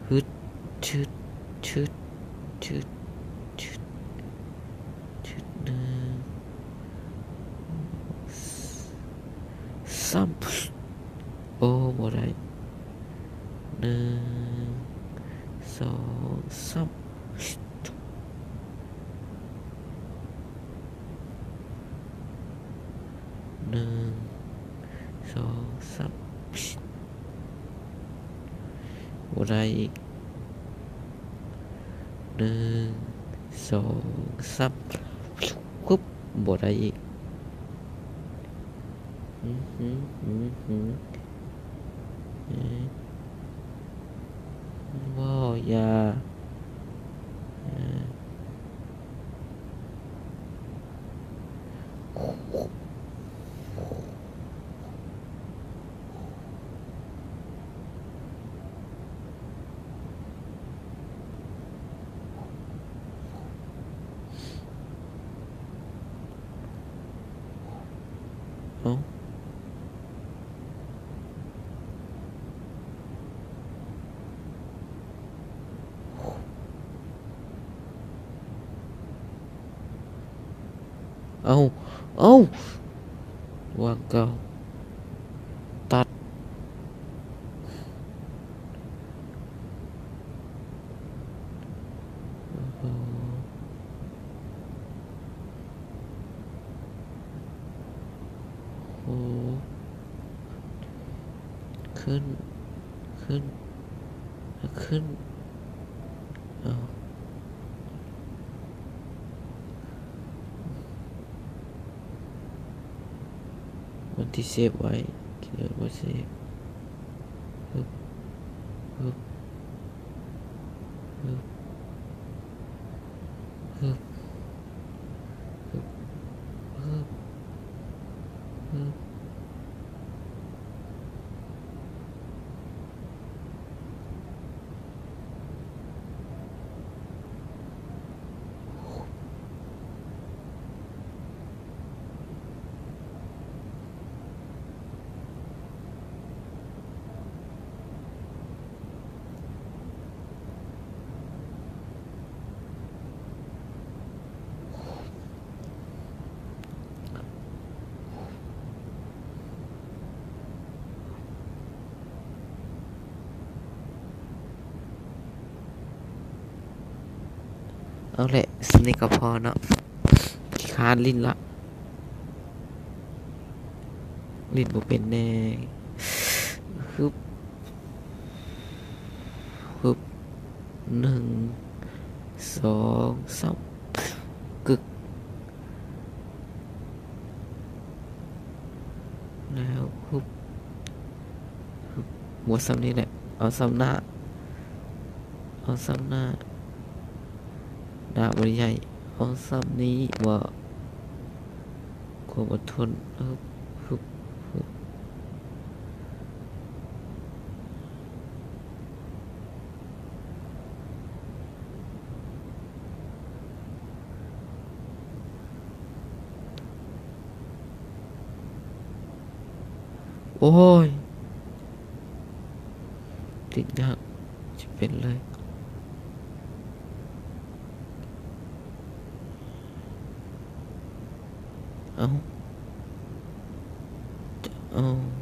ຊຶດ ຊຶດ ຊຶດ ຊຶດ ຊຶດ ຊຶດ ໜຶ່ງ ສາມ ໂອ້ ບໍ່ໄດ້ ໜຶ່ງ ສອງ ສາມ ໜຶ່ງ ສອງ ສາມ ບໍ່ໄດ້ອີກ ໜຶ່ງ ສອງ ສາມ ຟຶບ ບໍ່ໄດ້ອີກ ອືຫື ອືຫື ເອີ ບໍ່ ຢ່າ ເອີ. ເອົ້າ ເອົ້າ ເອົ້າ ວາງເກົ່າ ຕັດ ໂອ້ໂຫ ຂຶ້ນ ຂຶ້ນ ຂຶ້ນ ເອົ້າ ມັນທີ່ເຊບໄວ້ ເກີດບໍ່ເຊບ ຮຶບ ຮຶບ ຮຶບ ຮຶບ ຮຶບ ຮຶບ ຮຶບ. ເອົາແຫຼະ ສ່ຳນີ້ກໍພໍເນາະ ຂີ້ຄ້ານຫຼິ້ນລະ ຫຼິ້ນບໍ່ເປັນແນ່ ຮຶບ ຮຶບ ໜຶ່ງ ສອງ ສາມ ກຶກ ແລ້ວ ຮຶບ ຮຶບ ບໍ່ ສ່ຳນີ້ແຫຼະ ເອົາສ່ຳໜ້າ ເອົາສ່ຳໜ້າ ໜ້າບໍ່ໄດ້ໃຫຍ່ ເອົາສ່ຳນີ້ ບໍ່ ຄວາມອົດທົນ ຮຶບ ຮຶບ ຮຶບ. ໂອ້ຍ ຕິດຍາກ ຈະເປັນເລີຍ. ເອົ້າ ເອົ້າ